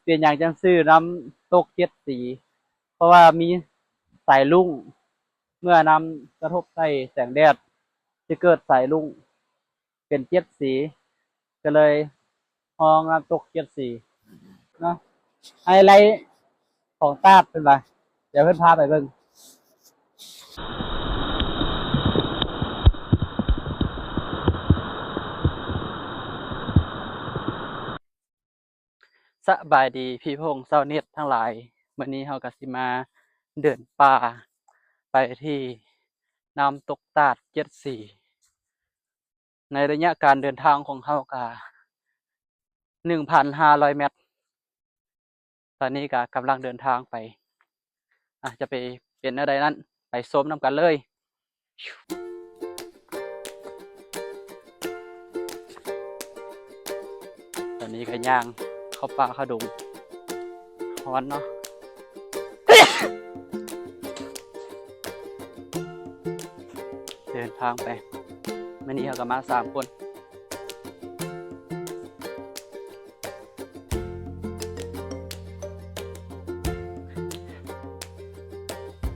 ເປັນຫຍັງຈັ່ງຊື່ນ້ຳຕົກເຈັດສີ? ເພາະວ່າມີສາຍລຸ້ງ ເມື່ອນ້ຳກະທົບໃສ່ແສງແດດ ຈະເກີດສາຍລຸ້ງເປັນເຈັດສີ ກໍເລີຍຮ້ອງນ້ຳຕົກເຈັດສີເນາະ. ໄຮໄລຂອງຕາດເພິ່ນວ່າ ດຽວເພິ່ນພາໄປເບິ່ງ. ສະບາຍດີພີ່ນ້ອງຊາວເນັດທັງຫຼາຍ, ມື້ນີ້ເຮົາກໍຊິມາເດີນປ່າໄປທີ່ນ້ຳຕົກຕາດເຈັດສີ. ໃນໄລຍະການເດີນທາງຂອງເຮົາກໍໜຶ່ງພັນຫ້າຮ້ອຍແມັດ. ຕອນນີ້ກໍກຳລັງເດີນທາງໄປ. ອາ ຈະໄປເປັນແນວໃດນັ້ນ ໄປຊົມນຳກັນເລີຍ. ຕອນນີ້ກໍຍ່າງເຂົ້າປ່າເຂົ້າດົງ ຮ້ອນເນາະ. ເດີນທາງໄປ ມື້ນີ້ເຮົາກໍມາສາມຄົນ.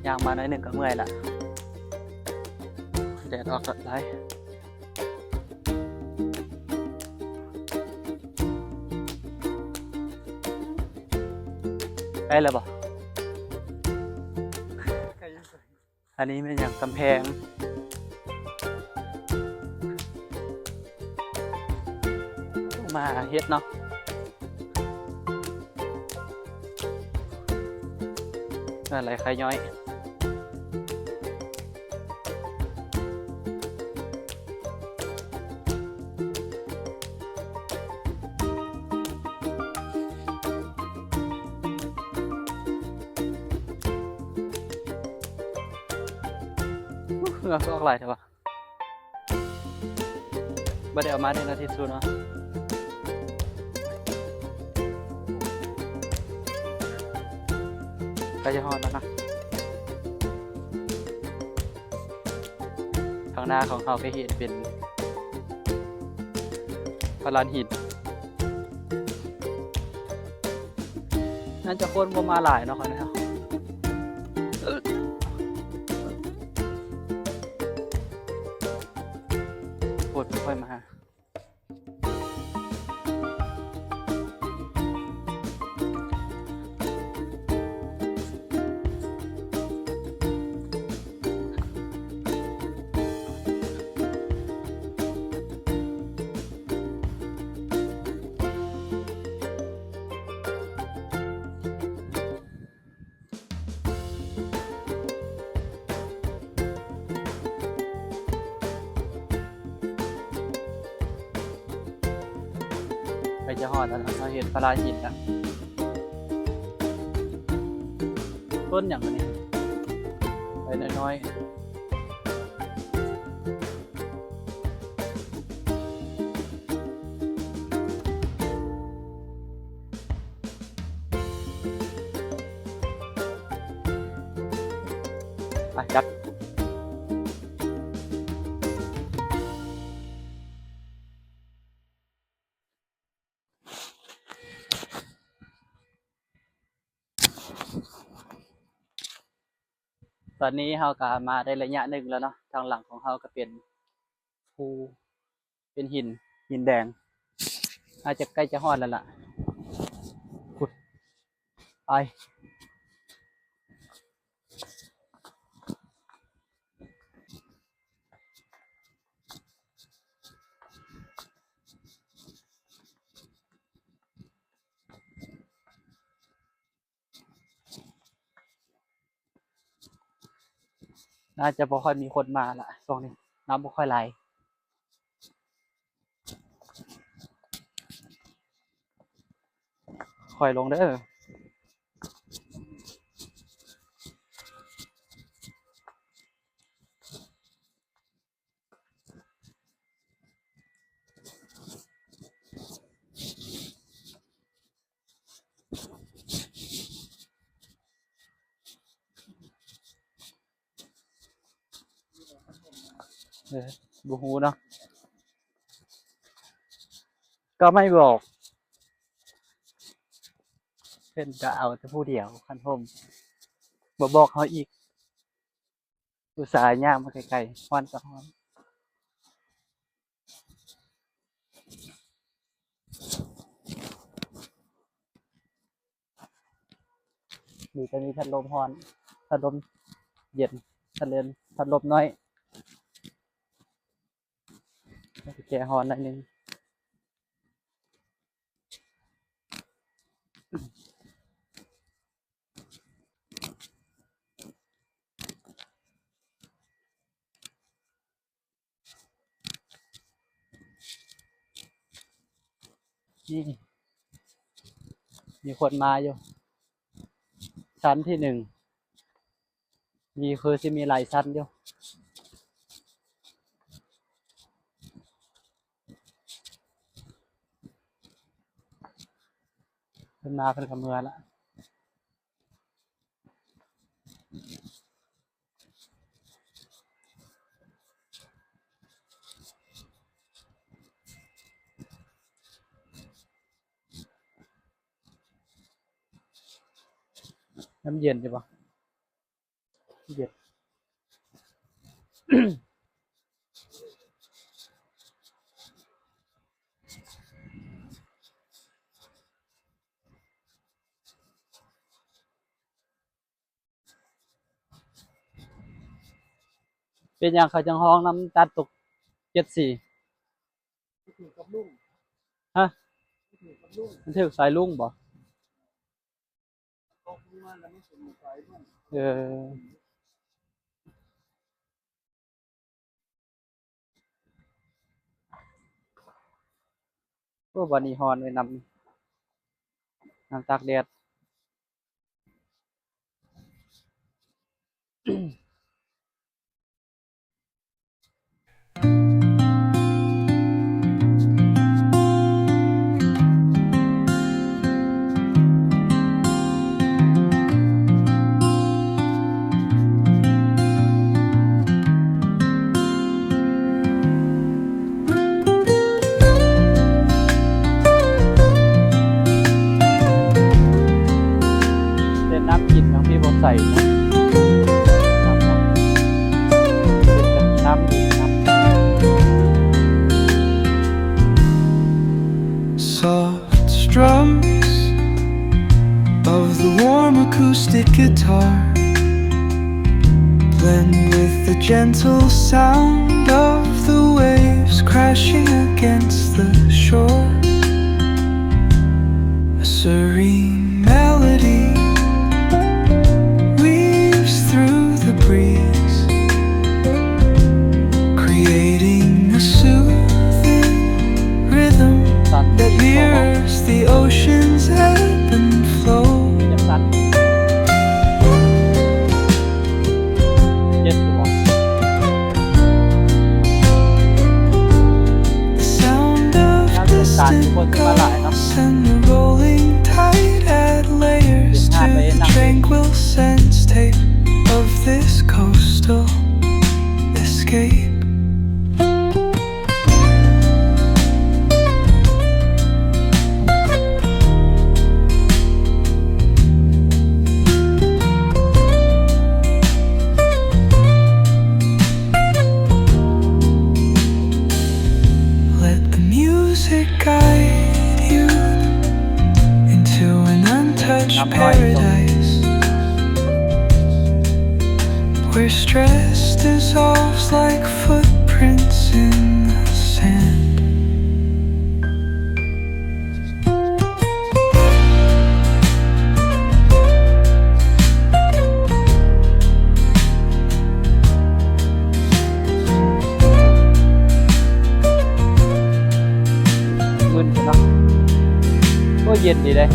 ຍ່າງມາໜ້ອຍໜຶ່ງກໍເມື່ອຍລະ ແດດອອກຫຼາຍ. ໄດ້ແລ້ວບໍ່? ອັນນີ້ແມ່ນຫຍັງ? ກຳແພງ ມາເຮັດເນາະ ເຮືອນໄຫຼໄຄຍ້ອຍ. ເຫື່ອຄືອອກຫຼາຍແທ້ວະ ບໍ່ໄດ້ເອົາມາເດ້ເນາະ ທິດຊູເນາະ. ໃກ້ຈະຮອດແລ້ວນະ. ຂ້າງໜ້າຂອງເຮົາກໍເຫັນເປັນພະລານຫີນ ໜ້າຈະຄົນບໍ່ມາຫຼາຍເນາະ ຂ້າງໜ້າ ຄົນບໍ່ຄ່ອຍມາ. ໃກ້ຈະຮອດແລ້ວເນາະ ເຮົາເຫັນພະລານຫີນແລ້ວ. ຕົ້ນຫຍັງອັນນີ້? ໃບນ້ອຍໆ. ໄປ ຈັບ. ຕອນນີ້ເຮົາກໍມາໄດ້ໄລຍະໜຶ່ງແລ້ວເນາະ, ທາງຫຼັງຂອງເຮົາກໍເປັນພູ ເປັນຫີນ ຫີນແດງ. ອາດຈະໃກ້ຈະຮອດແລ້ວລະ. ພຸ້ນ ໄປ. ໜ້າຈະບໍ່ຄ່ອຍມີຄົນມາລະ ຊ່ວງນີ້ນ້ຳບໍ່ຄ່ອຍໄຫຼ. ຄ່ອຍລົງເດີ. ເອີ ບໍ່ຮູ້ເນາະ ກໍໄມ່ບອກ. ພິ່ນກໍເອົາແຕ່ຜູ້ດຽວ ຄັນຮົ່ມ ບໍ່ບອກເຮົາອີກ. ອຸດສ່າຍ່າງມາໃກ້ໆ ຮ້ອນກໍຮ້ອນ. ນີ້ກໍມີພັດລົມຮ້ອນ ພັດລົມເຢັນ ພັດເລັນ ພັດລົມນ້ອຍ ແກ້ຮ້ອນໜ້ອຍໜຶ່ງ. ນີ້ ມີຄົນມາຢູ່ ຊັ້ນທີໜຶ່ງ ມີ ຄືຊິມີຫຼາຍຊັ້ນຢູ່. ເພິ່ນມາ ເພິ່ນກໍເມືອລະ. ນ້ຳເຢັນຢູ່ບໍ່? ເຢັນ. ເປັນຫຍັງເຂົາຈັ່ງຮ້ອງນຳຕັດຕົກເຈັດສີ່? ຮະ? ມັນຖືກສາຍລຸ້ງບໍ່? ເອີ ໂອ້ ບ່ອນນີ້ຮ້ອນເວີຍ ນ້ຳ ນ້ຳຕາກແດດ. ແຕ່ນ້ຳກິນທາງພີ້ບໍ່ໃສເນາະ ນ້ຳ ນ້ຳ ນ້ຳ ນ້ຳ Soft strums of the warm acoustic guitar blend with the gentle sound of the waves crashing against the shore. A serene melody weaves through the breeze, creating a soothing rhythm that mirrors the ocean's ebb and flow. ເຈັດຕົວ. The sound of distant gulls and the rolling tide add layers to the tranquil soundscape of this coastal escape. Let the music guide you into an untouched paradise where stress dissolves like footprints in the sand. ມຶນເນາະ ໂອ້ ເຢັນດີເດ້.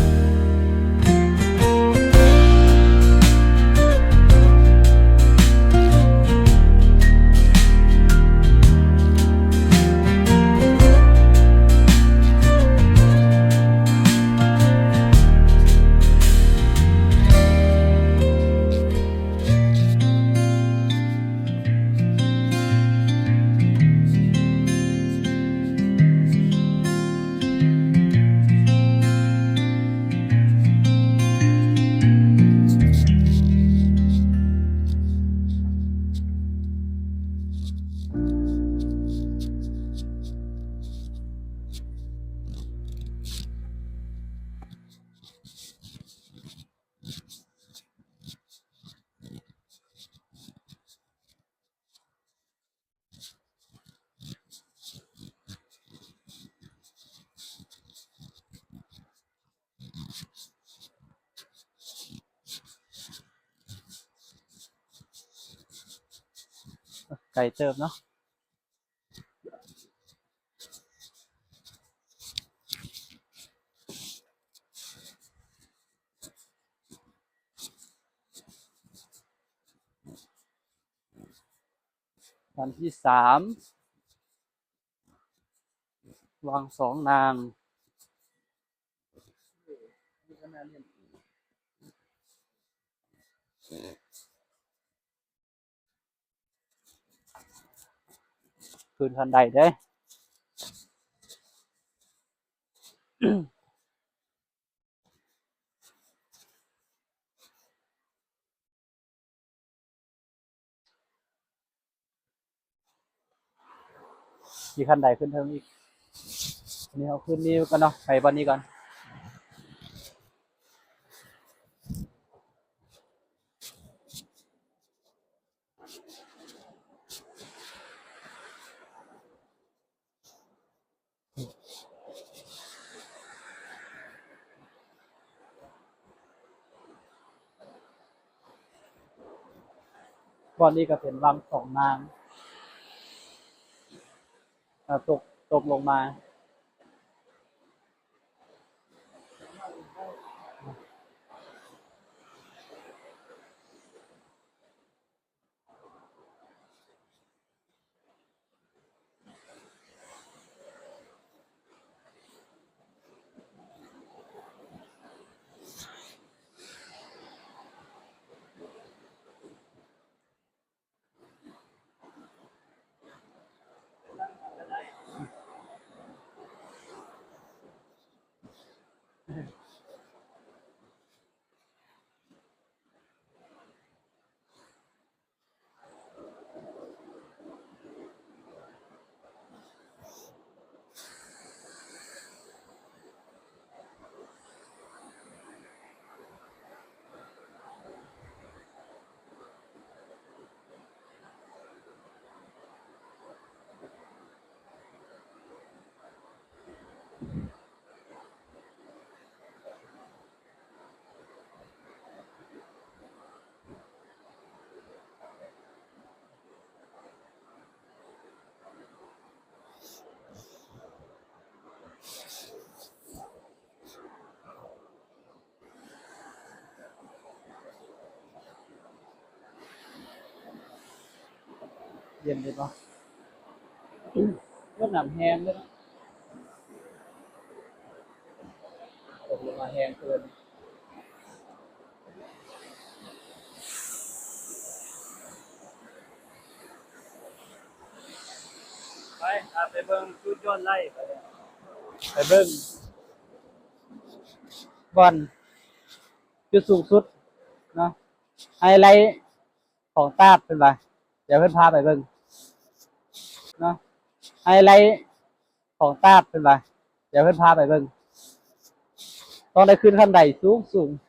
ໄກເຕີບເນາະ. ຂັ້ນທີສາມ ວັງສອງນາງ. ຂຶ້ນຂັ້ນໄດເດ້. ມີຂັ້ນໄດຂຶ້ນເທິງອີກ. ອັນນີ້ເຮົາຂຶ້ນນີ້ກ່ອນເນາະ, ໄປບ່ອນນີ້ກ່ອນ. ບ່ອນນີ້ກໍເປັນວັງຂອງນາງ ອາ ຕົກ ຕົກລົງມາ. ເຢັນເລີຍເນາະ. ໂອ້ ນ້ຳແຮງເລີຍເນາະ. ຕົກລົງມາແຮງເກີນ. ໄປ ພາໄປເບິ່ງຈຸດຍ້ອນໄລ່ ໄປເບິ່ງບ່ອນຈຸດສູງສຸດເນາະ. ໄຮໄລຂອງຕາດເພິ່ນວ່າ ດຽວເພິ່ນພາໄປເບິ່ງເນາະ. ໄຮໄລຂອງຕາດເພິ່ນວ່າ ດຽວເພິ່ນພາໄປເບິ່ງ. ຕ້ອງໄດ້ຂຶ້ນຂັ້ນໄດສູງໆ.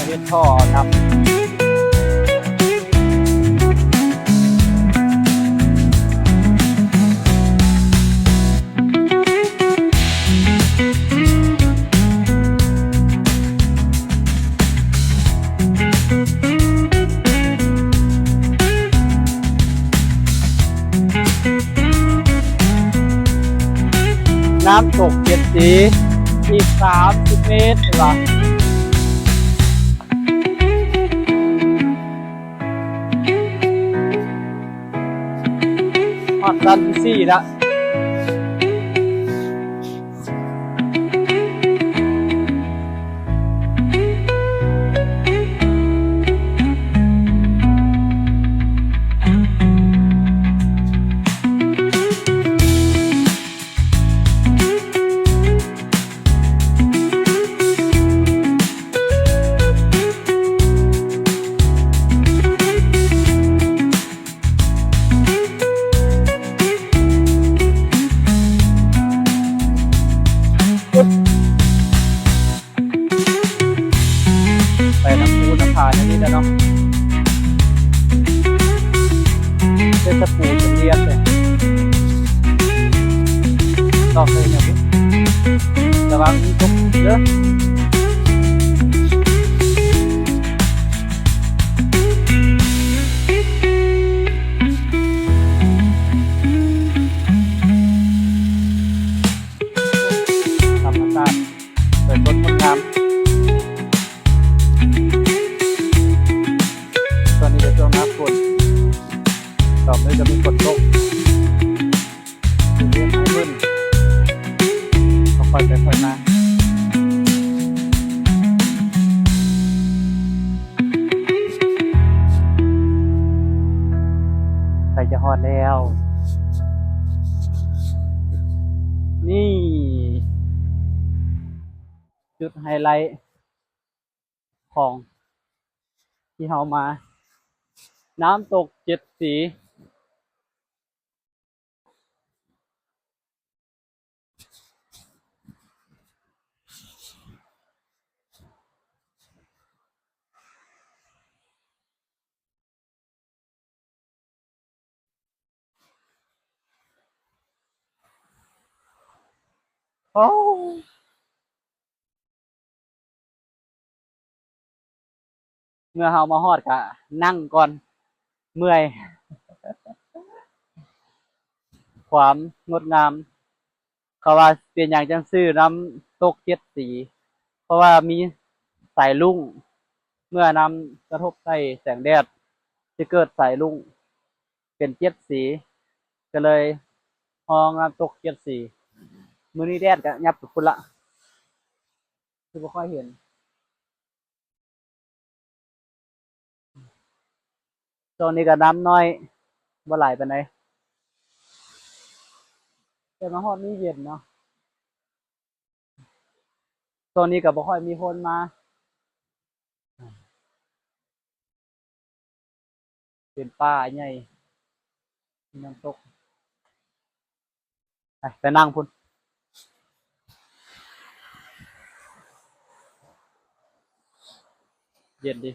ເຮັດທໍ່ນຳ. ນ້ຳຕົກເຈັດສີ ອີກສາມສິບເມດ ເຫັນບໍ່? ຮອດຊັ້ນທີສີ່ລະ. ຕະປູເປັນລຽບເລີຍ ຕອກເລີຍເນາະ ລະວັງຕົກເດີ. ທຳມະຊາດ ສວຍສົດງົດງາມ. ຊ່ວງນີ້ເປັນຊ່ວງໜ້າຝົນ ດອກນີ້ກະມີຝົນຕົກ ເປັນເລື່ອງໃຫ້ເບິ່ງ ຄ່ອຍໄປຄ່ອຍມາ. ໃກ້ຈະຮອດແລ້ວ ນີ້ ຈຸດໄຮໄລຂອງທີ່ເຮົາມາ ນ້ຳຕົກເຈັດສີ. ໂອ້ ເມື່ອເຮົາມາຮອດກະນັ່ງກ່ອນ ເມື່ອຍ. ຄວາມງົດງາມ ເຂົາວ່າເປັນຫຍັງຈັ່ງຊື່ນ້ຳຕົກເຈັດສີ ເພາະວ່າມີສາຍລຸ້ງ ເມື່ອນ້ຳກະທົບໃສ່ແສງແດດ ຊິເກີດສາຍລຸ້ງເປັນເຈັດສີ ກະເລີຍຮ້ອງນ້ຳຕົກເຈັດສີ. ມື້ນີ້ແດດກະຫຍັບໄປພຸ້ນລະ ຄືບໍ່ຄ່ອຍເຫັນ. ຊ່ວງນີ້ກະນ້ຳໜ້ອຍ ບໍ່ຫຼາຍປານໃດ ແຕ່ມາຮອດນີ້ເຢັນເນາະ. ຊ່ວງນີ້ກະບໍ່ຄ່ອຍມີຄົນມາ ເປັນປ່າໃຫຍ່ ມີນ້ຳຕົກ. ໄປ ໄປນັ່ງພຸ້ນ ເຢັນດີ.